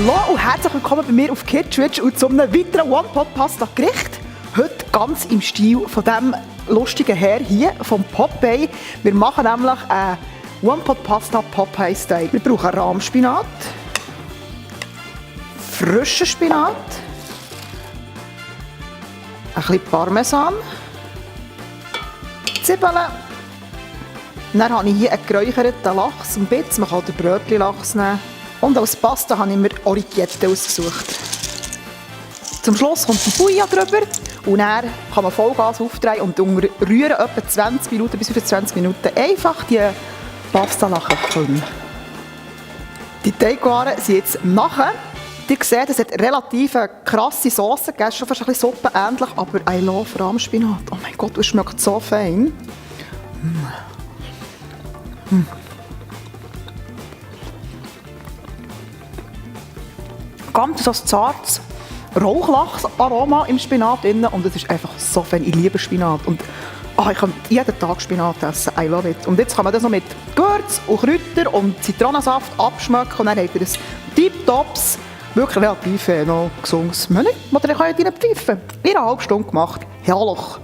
Hallo und herzlich willkommen bei mir auf Kidswitch und zu einem weiteren One-Pot-Pasta-Gericht. Heute ganz im Stil von diesem lustigen Herr hier, vom Popeye. Wir machen nämlich einen One-Pot-Pasta Popeye-Style. Wir brauchen Rahmspinat, frischen Spinat, ein bisschen Parmesan, Zwiebeln. Dann habe ich hier einen geräucherten Lachs, ein bisschen. Man kann den Brötchen-Lachs nehmen. Und als Pasta habe ich mir Orichette ausgesucht. Zum Schluss kommt die Bouillon drüber und dann kann man Vollgas aufdrehen und rühren etwa 20 Minuten bis 25 Minuten einfach die Pasta köcheln. Die Teigwaren sind jetzt nachher. Ihr seht, es hat relativ eine krasse Sauce gegeben, schon fast ein bisschen Suppe ähnlich, aber I love Rahmspinat. Oh mein Gott, es schmeckt so fein. Ganz so ein zartes Rauchlachs-Aroma im Spinat drin und es ist einfach so fein. Ich liebe Spinat und ich kann jeden Tag Spinat essen. I love it. Und jetzt kann man das noch mit Gewürz und Kräuter und Zitronensaft abschmecken und dann habt ihr ein Tip-Tops, wirklich relativ noch gesundes Menü, das ihr reinpfeifen könnt. In einer halben Stunde gemacht. Herrlich.